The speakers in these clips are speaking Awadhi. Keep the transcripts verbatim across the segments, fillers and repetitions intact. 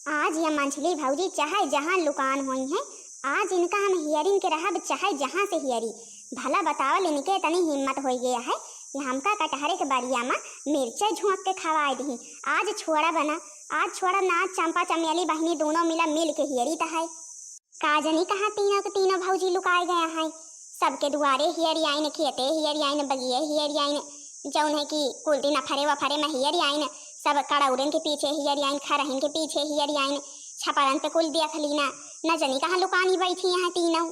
आज या मंझली भौजी चाहे जहाँ लुकान होइहैं, आज इनका हम हियरिन के रहब, चाहे जहाँ से हियरी। भला बतावल, इनके इतनी हिम्मत होइ गया है कि हमका कटहरे के बरिया मा मिर्चा झोंक के खवाए दिही। आज छोड़ब ना, आज छोड़ब ना, आज चंपा चमेली बहिनी दूनों मिला मिल के हियरी त है। का जनी कहाँ तीनों के तीनों भौजी लुकाए गया है। सबके दुआरे हियरी आइन, खेते हियरी आइन, बगिये हियरी आइन, जौन है कि कुल दिन अफरे वफरे में हियरी आइन, सब कड़ौरन के पीछे हियरी आइन, खरहिन के पीछे हियरी आइन, छपरन पे कुल देख लीना, न जनी कहाँ लुकानी बैठी हैं तीनों।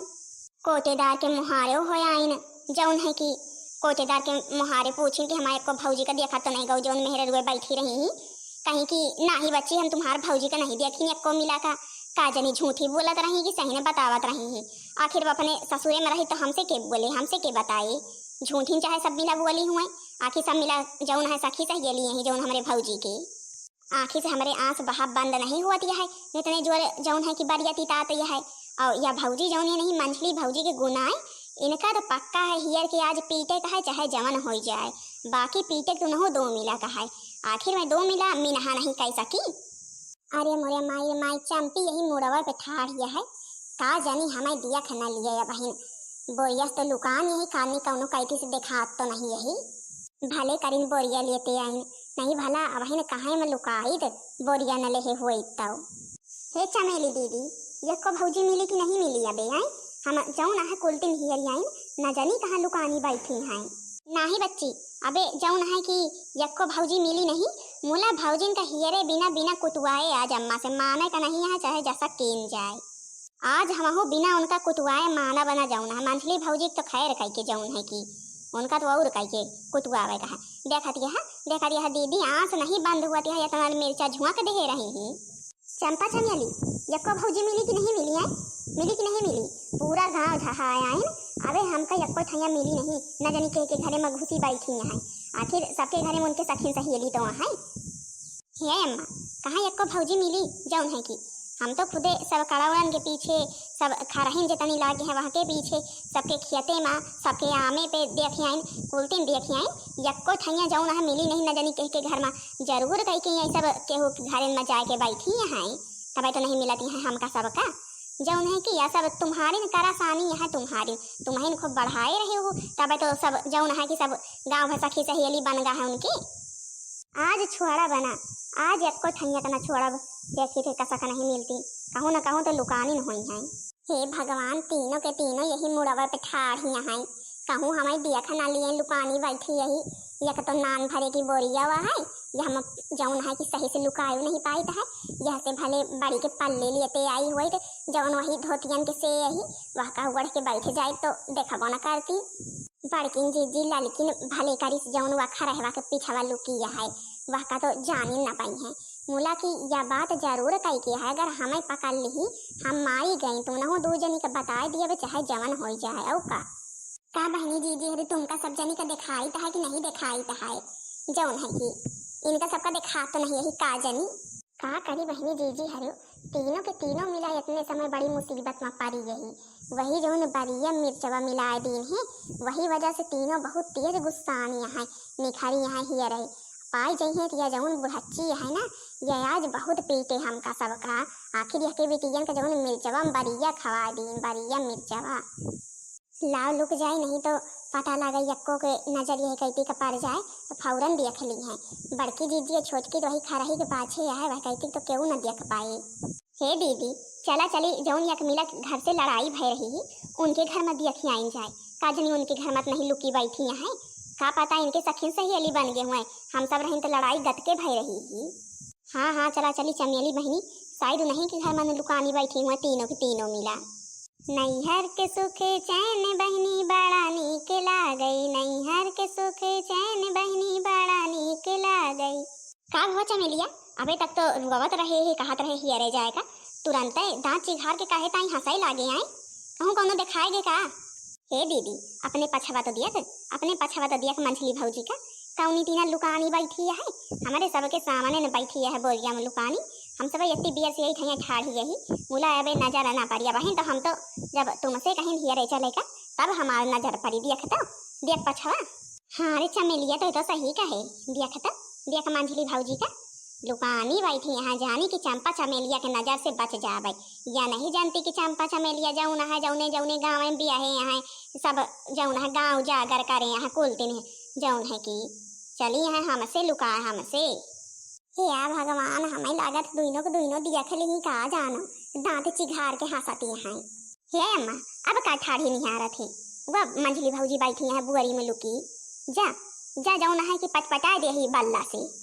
कोटेदार के मुहारे हो आइन, जौन है कि कोटेदार के मुहारे पूछिन कि हमारे को भौजी का देखा तो नहीं गौ, जौन मेहरे रुए बैठी रही ही। कहीं कि नाही बच्ची, हम तुम्हार भौजी का नहीं देखी, एक्को मिला का। का जनी झूठी बोलत रही कि सही ने बतावत रही ही। आखिर वो अपने ससुरे में रही तो हमसे के बोले, हमसे के बताए? झूठिन चाहे सब मिला बोली हुए, आखिर सब मिला जौन है सखी सहेली ही जौन हमरे भौजी के। आँखी से हमरे आँस बहा बंद नहीं हुआ दिया है, इतने जोर जौन है कि बरिया तितात यह है। और या भौजी जौन है नहीं, मंझली भौजी के गुनाए, इनका तो पक्का है हियर के आज पीटे का है, चाहे जवन होइ जाए, बाकी पीटे के तो नहो दो मिला का है। आखिर में दो मिला मिनहा नहीं कह सकी। अरे मोरे माई रे माई, चंपी यही मुड़वा पे ठाढ़ यह है, का जानी हमें दियख न लिए अबहिन। बोरियस तो लुकान यही कानी कौनो कैती से देखात तो नहीं यही। भले करिन बोरिया लेते आइन, नहीं भला अबहिन कहाँ में लुकाइत, बोरिया न लेहे होइत तौ। हे चमेली दीदी, यक्को भौजी मिली कि नहीं मिली अबे, आइन? हम जौन आहे कुल दिन हियर आइन, न जानी कहाँ लुकानी बैठी हैं। नाही बच्ची, अबे जौन है कि यक्को भौजी मिली नहीं, मुला भौजिन का हियरे बिना, बिना कुतुआए आज अम्मा से माने का नहीं है, चाहे जैसा कीन जाए। आज हमहू बिना उनका कुतुआए मानब ना जौन है। मंझली भौजी तो खैर कह के जौन है कि उनका तो और कह के कुतुआवे का है। देखत यह, देखत यह दीदी, आँस नहीं बंद हुआ, यह इतना मिर्चा झुआ के दे रही ही। चंपा चमेली, यक्को भौजी मिली कि नहीं मिली है? मिली कि नहीं मिली? पूरा गाँव ढहाए आइन, अबे हमका यक्को ठैया मिली नहीं, न जानी के, के घरे में घुसी बैठी हैं। आखिर सबके घरे में उनके सखिन सहेली तो हैं। हे अम्मा, कहाँ यक्को भौजी मिली जौन है कि? हम तो खुदे सब कड़ौड़न के पीछे, सब खरहिन जितनी लागे हैं वहाँ के पीछे, सबके खेते में, सबके आमे पे देखे आइन, कुलतिन देखे आइन, यक्को ठैया जौन है मिली नहीं, न जानी के, के घर में। जरूर कह के यही सब केहू के घरन में जाए के बैठी हैं, तबे तो नहीं मिलती हैं हमका सबका। जौन है कि यह सब तुम्हारी न करासानी है, तुम्हारी, तुम्हें खूब बढ़ाए रहे हो, तबे तो सब जौन है कि सब गाँव भर सखी सहेली बन गा है उनकी। आज छोड़ब ना, आज एक्को ठैया का ना छोड़ब, देखी थे कसक नहीं मिलती, कहूँ न कहूँ तो लुकानी न हुई हैं। हे भगवान, तीनों के तीनों यही मुड़वा पे ठाढ़ ही हैं, कहूँ हमें देख ना लिए, लुकानी बैठी यही। एक तो नान भरे की बोरिया हुआ है, यह हम जौन है कि सही से लुकायो नहीं पाइत है, यह से भले बड़ी के पल्ले लेते आई हुई तो जौन वही धोतियन के से यही, वह का ओढ़ के बैठ जाए तो देखबो न करती। बड़किन जीजी ललकिन भले करिस जौन वह खरहवा के पिछवा लुकी है, वह का तो जानी न पाई है। मुला की यह बात जरूर कही के है, अगर हमें पकड़ ली, हम मारी गई तो उन्हों दू जनी के बताए दिए, चाहे जवन हो जाए। और का, का बहनी जीजी हरी, तुमका सब जनी का दिखाई तो है कि नहीं दिखाई तो है? जौन है कि इनका सबका दिखा तो नहीं यही का जनी। का करी बहनी जीजी हरी, तीनों के तीनों मिला इतने समय बड़ी मुसीबत में पड़ी यही। वही जौन बरिया मिर्चवा मिलाए दीन है, वही वजह से तीनों बहुत तेज गुस्सानी हैं, निखरी हैं हियरे। पाई जइहें तो यह जौन बुढ़च्ची है ना, यह आज बहुत पीटे हमका सबका। आखिर यह के बिटियन के जौन मिर्चवा में बरिया खवा दीन, बरिया मिर्चवा। लाव लुक जाए, नहीं तो पता लगे यक्को के नजर यह कैती का पड़ जाए तो फौरन देख ली है। बड़की जीजी और छोटकी तो वही खरही के पाछे है, वह कैती तो केहू न देख पाए। हे दीदी, चला चली, जौन यक मिला घर से लड़ाई भय रही ही, उनके घर में देखी आइन जाए। का जनी उनके घर में नहीं लुकी बैठी हैं, का पता इनके सखिन सहेली बन गए हुए, हम सब रहिन तो लड़ाई गत के भय रही ही। हाँ हाँ, चला चली चमेली बहनी, शायद उन्हीं के घर में लुकानी बैठी हुए तीनों के तीनों मिला। नैहर के सुख चैन बहनी बड़ा नीक लागई, नैहर के सुख चैन बहनी बड़ा नीक लागई। का हो चमेलिया, अबे तक तो रुआवत रहे है, कहत रहे हियरे जाए का, तुरंते दांत चिघार के काहे ताई हंसाई लागे आए? कहूँ कौनो देखाए गे का? हे दीदी, अपने पछवा तो दियक, अपने पछवा तो दियक मंझली भौजी का, कौनी तीना लुकानी बैठी है, हमारे सबके सामने न बैठी है बोरिया में लुकानी। हम सब इतनी बियर से यही ठैया ठाढ़ी यही, मुला अबे नजर ना पड़ी। अबहिन तो हम तो जब तुमसे कहीं हियरे चले का, तब हमार नजर पड़ी। देख तो, देख पछवा। हाँ रे चमेलिया, तो, तो सही कहे। देख तो, देख मंझली भौजी का। लुकानी बैठी यहाँ, जानी कि चंपा चमेलिया के नजर से बच जावे। या नहीं जानती कि चंपा चमेलिया जौन है, जौने जौने गाँव में बियाहे यहाँ, सब जौन है गाँव जागर करे यहाँ कुल दिन है, जौन है कि चली यहाँ हमसे लुकाए हमसे। हे आ भगवान, हमें लागत दुइनो के दुइनो देख लिही का जानो, दांत चिघार के हंसती हैं। हे अम्मा, अब का ठाढ़ी निहारत है? वह मंझली भौजी बैठी है बुअरी में लुकी। जा, जा जौन है कि पटपटाए देही बल्ला से।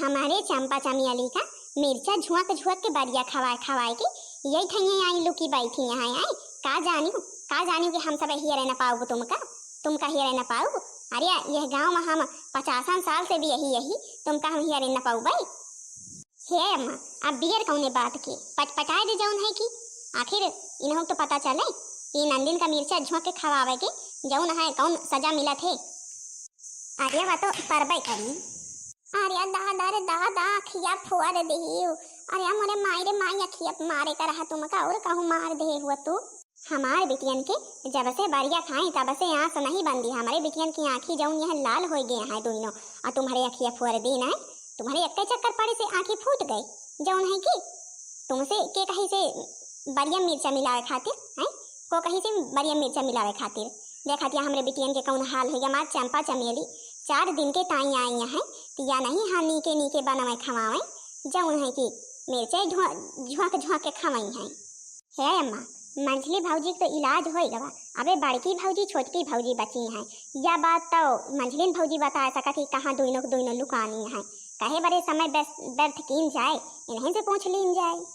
हमारे चंपा चमेली का मिर्चा झुआक झुआक के बरिया खवाए खवाए के यही ठइये आई लुकी बैठी यहाँ आई। का जानियो, का जानियो कि हम सब हियरे न पाउब तुमका, तुमका हियरे न पाउब। अरे यह गाँव में हम पचासन साल से भी यही यही, तुमका हम हियरे न पाउबै। हे अम्मा, अब बियर कौने बात के, पटपटाए दे जौन है कि। आखिर इन्हों तो पता चले कि नंदिन का मिर्चा झोंक के खवावे के जौन है कौन सजा मिलत है। अरे वह तो परबे करी। अरे दादा रे दादा, अखिया फोड़ देही। अरे मोरे माई रे माई, अखिया मारे का रहा तुमका और कहूँ मार दे हुआ तू। हमार बिटियन के जब से बरिया खाई तब से आस नहीं बंदी। हमारे बिटियन की आँखी जौन यह लाल हो गए हैं दोनों, और तुम्हारे अखिया फोड़ दी ना, तुम्हारे एक चक्कर पड़े से आँखी फूट गई। जौन है कि तुमसे के कही से बरिया मिर्चा मिलावे खातिर, हैं? को कही से बरिया मिर्चा मिलावे खातिर। देखा तिया हमरे बिटियन के कौन हाल है। हमार चंपा चमेली चार दिन के ताई आई हैं, तिया नहीं हाँ नीके नीके बनवे खवावे, जौन है कि मिर्चा झुआ-, झुआक झुआक के खवाई हैं। हे अम्मा, मंझली भौजी के तो इलाज होई गवा। अबे बड़की भौजी, छोटकी भौजी बची हैं। या बात तो मंझलिन भौजी बताए सकत ही, कहाँ दुइनो के दुइनो लुकानी हैं। कहे बरे समय व्यस-, व्यर्थ कीन जाए, इन्हीं से पूछ लीन जाए।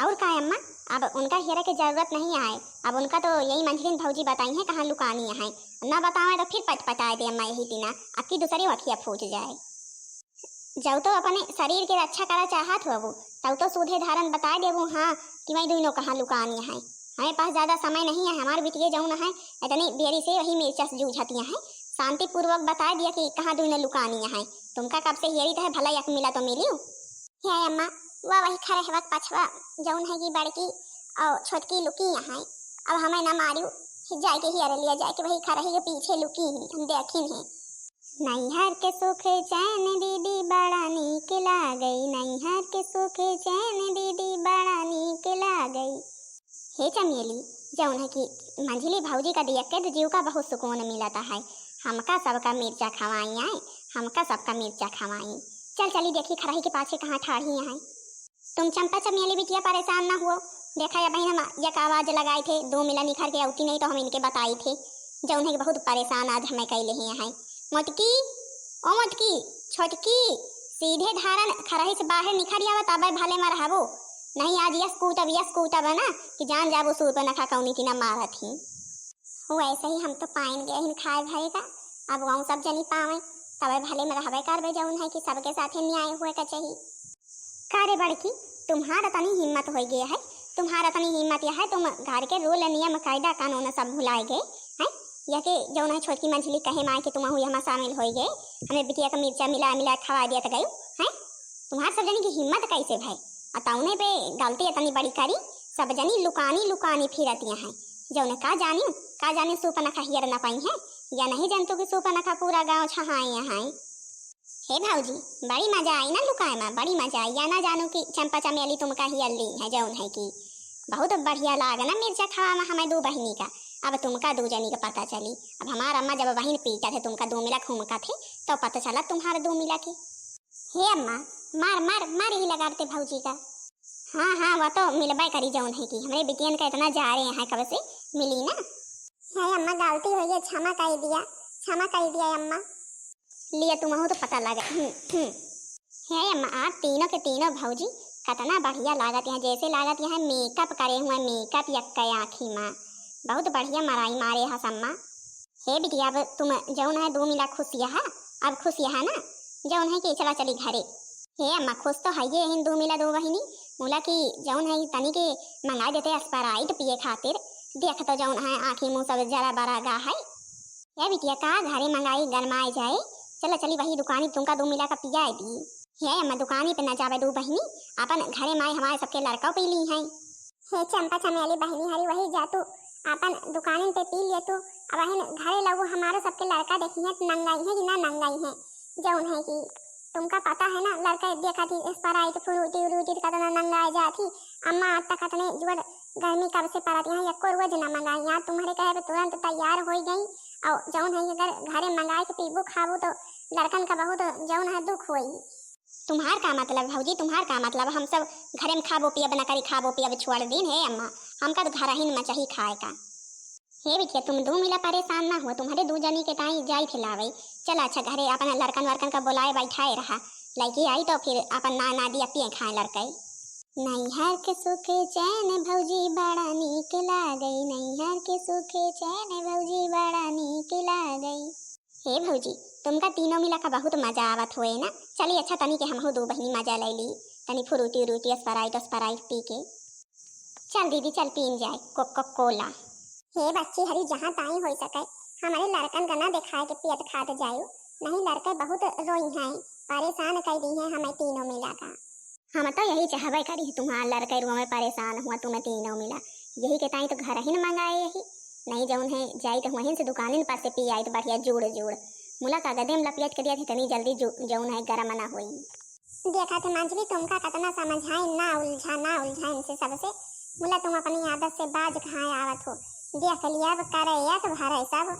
और का अम्मा, अब उनका हेरे के जरूरत नहीं आए। अब उनका तो यही मंझलिन भौजी बताई हैं कहाँ लुकानी हैं। न बतावे तो फिर पटपटाए दे अम्मा यही दिना, अक्की दूसरी अखिया फूट जाए। जब तो अपने शरीर के रक्षा करा चाहत होबू, तब तो सूधे धारन बताए देबू, हाँ, कि वही दुइनो कहाँ लुकानी हैं। हमें पास ज्यादा समय नहीं है, हमार बिटिये जौन है, इतनी बेरी से वही मिर्चा से जूझतिया हैं। शांतिपूर्वक बताए दिया कि कहाँ दुइनो लुकानी हैं। तुमका कब से हेरी तो है, भला यक मिला तो मिलियो। हे अम्मा, वह वही खरहवा के पछवा जौन है कि बड़की और छोटकी लुकी हैं। अब हमें ना मारियो, जाए के हियर लिया जाए के वही खरही के पीछे लुकी ही, हम देखिन है। नैहर के सुख चैन दीदी बड़ा नीक लागई, नैहर के सुख चैन दीदी बड़ा नीक लागई। हे चमेली, जौन है कि मंझली भौजी का देख के तो जीव का बहुत सुकून मिलता है। हमका सबका मिर्चा खवाई आए, हमका सबका मिर्चा खवाई। चल चली देखी खरही के पाछे कहाँ ठाढ़ी हैं। तुम चंपा चमेली बिटिया परेशान ना हुओ, देखा या बहिन हम यक आवाज लगाए थे, दो मिला निखर के अउती नहीं तो हम इनके बताई थे, जौन है कि बहुत परेशान आज हमें कैले ही हैं। मोटकी, ओ मोटकी, छोटकी, सीधे धारन खरही से बाहर निखर आवा, तबे भले में रहबो। नहीं आज यस कूटब, यस कूटब ना कि जान जाबो सूर्पनखा कौनी तिना मारत ही। वैसे ही हम तो पाइन गए हिन खाए भरे का, अब वहूँ सब जनी पावे, तबे भले में रहबे करबे, जौन है कि सबके साथे न्याय हुए का चाही। का रे बड़की, तुम्हारा तनी हिम्मत हो गया है, तुम्हारा तनी हिम्मत यह है, तुम घर के rule नियम कायदा कानून सब भुलाए गए हैं। यह के जौन है छोटकी मंझली कहे माए कि तुम हुई हमार शामिल हो गए, हमें बिटिया का मिर्चा मिला मिला खवा दिया तो गई हैं। तुम्हार सब जनी की हिम्मत कैसे भय? अतौने पे गलती इतनी बड़ी करी, सब जनी लुकानी लुकानी फिरतिया हैं। जौने का जानी, का जानी सूपनखा हियर न पाई हैं, या नहीं जानतू कि सूपनखा पूरा गाँव छहाए हैं। हे भौजी, बड़ी मजा आई ना लुकाए में, बड़ी मजा आई। या ना जानू कि चंपा चमेली तुमका हियर ली है, जौन है कि बहुत बढ़िया लाग ना मिर्चा खावा में हमें दो बहिनी का। अब तुमका दो जनी का पता चली। अब हमार अम्मा जब बहिन पीटत है तुमका दो मिला घूमका थे, तो पता चला तुम्हारे दो मिला के। हे अम्मा, मार, मार, मार यही लगाते भौजी का। हाँ, हाँ, वह तो मिलबे करी जौन है कि हमरे बिटियन का इतना जा रहे हैं कब से मिली ना। हे अम्मा, गलती हो गई, क्षमा कर दिया, क्षमा कर दिया अम्मा। लिया तुमहू तो पता लगा। हम्म, हम्म। हे अम्मा, आप तीनों के तीनों भौजी कितना बढ़िया लागत हैं, जैसे लागत हैं makeup करे हुए, makeup यक्के आँखी में। बहुत बढ़िया मराई मारे हस अम्मा। हे बिटिया, अब तुम जौन है दो मिला खुश यहा, अब खुश यहा ना, जौन है कि चला चली घरे। हे अम्मा, खुश तो है ये इन दो मिला दो बहिनी, मुला की जौन है तनी के मंगा देते Sprite पिए खातिर, देख तो जौन है आँखी मुँह सब जरा बरा गा है। हे बिटिया, का घरे मंगाई गरमाए जाए, चला चली वही दुकानी तुमका दो मिला का पियाए दी। हे अम्मा, दुकानी पे न जावे दो बहिनी, अपन घरे माए हमारे सबके लड़का पी ली हैं। हे चंपा चमेली बहिनी हरी, वही जा तू, अपन दुकानिन पे पी लिया तू। अब अहिन घरे लगू हमारो सबके लड़का देखी हैं, नंगाई हैं कि ना नंगाई हैं, जौन है कि तुमका पता है ना, लड़का देखा थी Sprite, फ्रूटी उरूटी कतना नंगाए जात ही। अम्मा आज तक अतने जुअर गर्मी कब से परत यहाँ, एको रोज न मंगाई। यहाँ तुम्हरे कहे पे तुरंत तैयार होइ गई। और जौन है, अगर घरे मंगाए के पीबू खाबू तो लड़कन का बहुत जौन है दुख होई। तुम्हार का मतलब भौजी, तुम्हार का मतलब? हम सब घरे में खाबो पियब न करी, खाबो पियब छोड़ दीन। हे अम्मा, हमका तो घर ही में चाही खाए का। हे बिटिया, तुम दू मिला परेशान ना हुआ, तुम्हरे दू जनी के ताई जाई थे लावे। चला अच्छा घरे अपन लड़कन वड़कन का बोलाए बैठाए रहा, लइके आई तो फिर अपन ना नादी अपिए खाए लड़कई। नैहर के सुख चैन भौजी बड़ा नीक लागई, नैहर के सुख चैन भौजी बड़ा नीक लागई। हे भौजी, तुमका तीनों मिला का बहुत मजा आवत होए ना। चली अच्छा, तनी के हमहू दो बहिनी मजा ले ली, तनी फ्रूटी उरूटी, Sprite Sprite पी के। चल दीदी, चल पीन जाए Coca Cola। हे बच्ची हरी, जहाँ ताई होई सके, हमरे लड़कन का ना देखाए के पियत खात जायु, नहीं लड़के बहुत रोई हैं, परेशान कर दी हैं हमें तीनों मिला का। हम तो यही चाहबे करी, तुम्हार लड़के रुआ में परेशान हुआ, तुम्हें तीनों मिला, यही के ताई तो घर ही न मंगाए यही, नहीं जौन है जाई तो वहीं से दुकानिन पर से पी आई तो बढ़िया जुड़ जुड़। मुला का गदे में लपियत के दिया थे, इतनी जल्दी जु-, जौन है गरम ना होई। देखा थे मंझली, तुमका कतना समझाए, ना उलझा, ना उलझा इनसे सबसे। मुला तुम अपनी आदत से बाज कहाँ आवत हो। देख लिया अब करे एक भरे सब,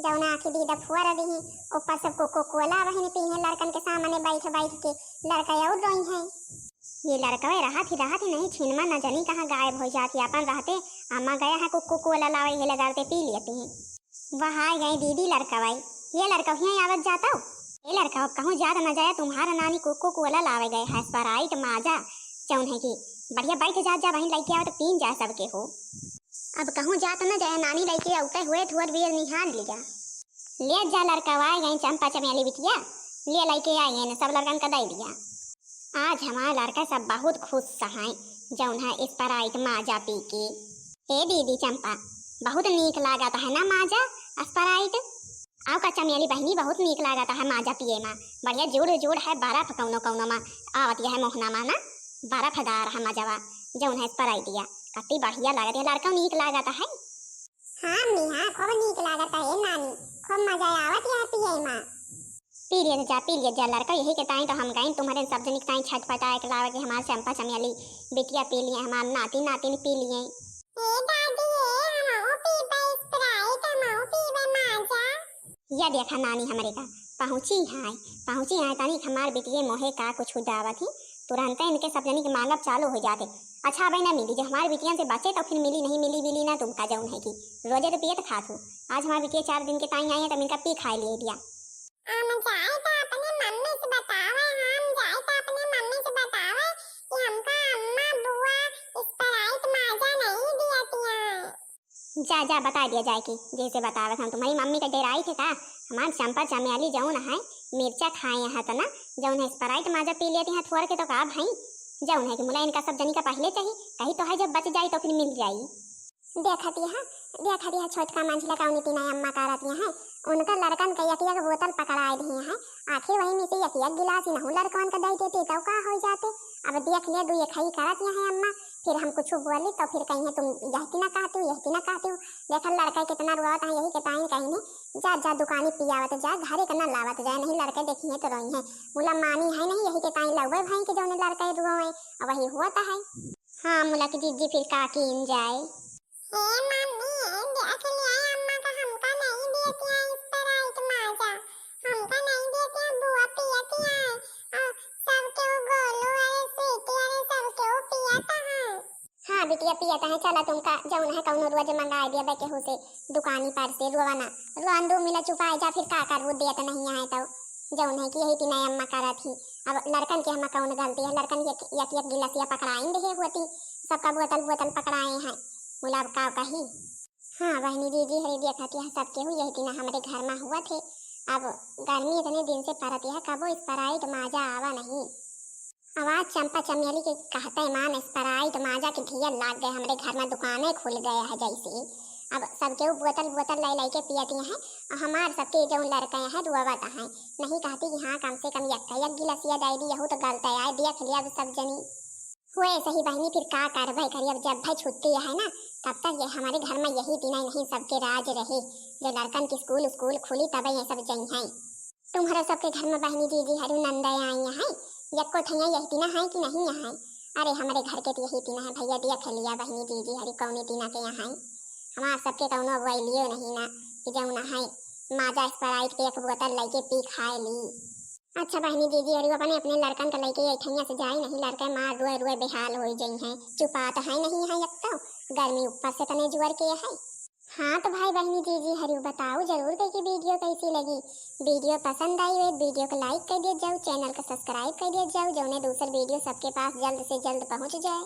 जौन आँखी दीदा फुअर दीही, ऊपर सब Coca Cola वही पीहे लड़कन के सामने बैठ बैठ के, लड़का और रोई है। ये लड़कवे रहत ही, रहत ही नहीं, छिनमा न जनी कहाँ गायब हो जात ही। अपन रहते अम्मा गया है Coca Cola लावे, ये लगाते पी लेती हैं। वह आए गए दीदी लड़कवे, ये लड़कव हियाँ आवत जाता हो। ये लड़कव कहूँ जात न जाए, तुम्हारा नानी Coca Cola लावे गए है, Sprite, Maaza, जौन है कि बढ़िया बैठ जात जा बहिन, लइके आवत पीन जाए सबके हो। अब कहूँ जात न जाए, नानी लइके औते हुए थुअर बियर निहार लिया। ले जा लड़कवा, आ गई चंपा चमेली बिटिया, ले लइके आ गई न, सब लड़कन का दे दिया। आज हमार लड़का सब बहुत खुश हैं, जौन है Sprite Maaza पी के। ए दीदी चंपा, बहुत नीक लागत है ना Maaza, Sprite? आओ का चमेली बहिनी, बहुत नीक लागत है Maaza पिए मा, बढ़िया जुड़ जुड़ है बर्फ कौनो कौनो मा आवत है मोहना मा ना, बर्फदार है मजवा, जौन है Sprite या। कति बढ़िया लागत है, लड़का नीक लागत है। हाँ अम्मी, हाँ, खूब नीक लागत है नानी, खूब मजा आवत है पिए मा। पी लिए जा, पी लिए जा लड़का, यही के ताई तो हम गए तुम्हारे सब जनी के ताई छटपटाए के लावे कि हमार चंपा चमेली बिटिया पी लिए, हमार नाती नातिन पी लिए। ए दादी, ए हमहू पीबे Sprite, हमहू पीबे Maaza। या देखा नानी हमरे का पहुँची है, पहुँची है, तनी हमार बिटिये मोहे का कुछ उदावत ही, तुरंते इनके सब जनी के मांगब चालू हो जाते। अच्छा अबे ना मिली, जब हमार बिटियन से बचे तो फिर मिली, नहीं मिली बिली ना तुमका, जौन है कि रोजे तो पियत खात हो। आज हमार बिटिये चार दिन के ताई आई है, तब इनका पी खाए लिए दिया। हम जाए तो अपने मम्मी से बतावे, हम जाए तो अपने मम्मी से बतावे कि हमका अम्मा बुआ Sprite Maaza नहीं दियती हैं। जा, जा, बता दिया जाए कि जैसे बतावत हम तुम्हारी मम्मी का डेराई थे का? हमार चंपा चमेली जौन है, मिर्चा खाए हैं तो ना, जौन है Sprite Maaza पी लेती हैं थोड़ के तो का भाई, जौन है कि मुला इनका सब जनी का पहले चाहिए, कही तो है जब बच जाई तो फिर मिल जाई। देखत यह, देखत यह छोटका मंझला का उन्हीं तीन अम्मा करत यह है, उनका लड़कन का एक एक बोतल पकड़ाए दिए हैं, आखिर वही में से एक एक गिलास ही नहू लड़कन का दे देते तो का हो जाते। अब देख ले, दू एक ही करत यह है अम्मा, फिर हम कुछ बोली तो फिर कहीं तुम यह की ना कहती हो, यह की ना कहती हो। देखल लड़का कितना रोवत है, यही के ताई कहीं ने, जा, जा दुकानी पियावत जा, घरे के ना लावत जाए, नहीं लड़के देखी है तो रोई है। मुला मानी है नहीं, यही के ताई लगवे भाई के जौने लड़का रोवे, अब वही होता है। हाँ, मुला की जीजी फिर का कीन जाए। ए मम्मी, देख लिया अम्मा का हमका नहीं देती है Sprite Maaza, हमका नहीं देती है, बुआ पियती है, और सब केहू गोलू अरे स्वीटी अरे सब केहू पियता है। हाँ बिटिया पियता है, चला तुमका जौन है कौनो रोज मंगा दिया बे केहू से दुकानी पर से, रोवा ना, रोन दो मिला चुपाए जा, फिर का करबू देत नहीं है तो। जौन है कि यही तीन अम्मा करत ही। अब लड़कन के हमा कौन गलती है, लड़कन के एक एक गिलासिया पकड़ाइन देहे होती, सबका बोतल बोतल पकड़ाए हैं, मुला अब का कही। हाँ बहनी जीजी हरे देखत यह सब केहू यही तीन हमरे घर में हुआ थे। अब गर्मी इतने दिन से परत यह कबो Sprite Maaza आवा नहीं। अब आज चंपा चमेली के कहते मान Sprite Maaza के ढियल लाग गए, हमरे घर में दुकाने खुल गए है जैसे। अब सब केहू बोतल बोतल ले लेके पियती हैं, और हमार सबके जौन लड़के हैं रोवत हैं, नहीं कहती कि हाँ कम से कम एक एक गिलासिया दे दी, यहू तो गलत है, देख लिया अब सब जनी। हुए सही बहनी, फिर का करबे करी, अब जब भाई छुट्टी है ना, तब तक ये हमारे घर में यही दिन नहीं सबके राज रहे, जो लड़कन की स्कूल स्कूल खुली तब ये सब जई हैं। तुम्हरे सबके घर में बहिनी जीजी हरु नंदे आई हैं, यक्को ठैया यही तिना है कि नहीं यहाँ? अरे हमरे घर के तो यही तिना है भैया, देख लिया बहिनी जीजी हरु कौने तिना के यहाँ। हमार सबके कौनो अगुवाई लियो नहीं ना कि जौन है माजा स्प्राइट के एक बोतल लेके पी खाए ली। अच्छा बहिनी जीजी हरु अपने अपने लड़कन के लेके यही ठैया से जाई नहीं, लड़के मार रोए रोए बेहाल हो जाई हैं, चुपात है नहीं है, एक तो गर्मी ऊपर से तने जुअर के है। हाँ तो भाई बहिनी जीजी हरु बताओ जरूर कि वीडियो कैसी लगी। वीडियो पसंद आई हुई वीडियो को लाइक कर दिया जाओ, चैनल को सब्सक्राइब कर दिया जाओ, जौने दूसर वीडियो सबके पास जल्द से जल्द पहुँच जाए।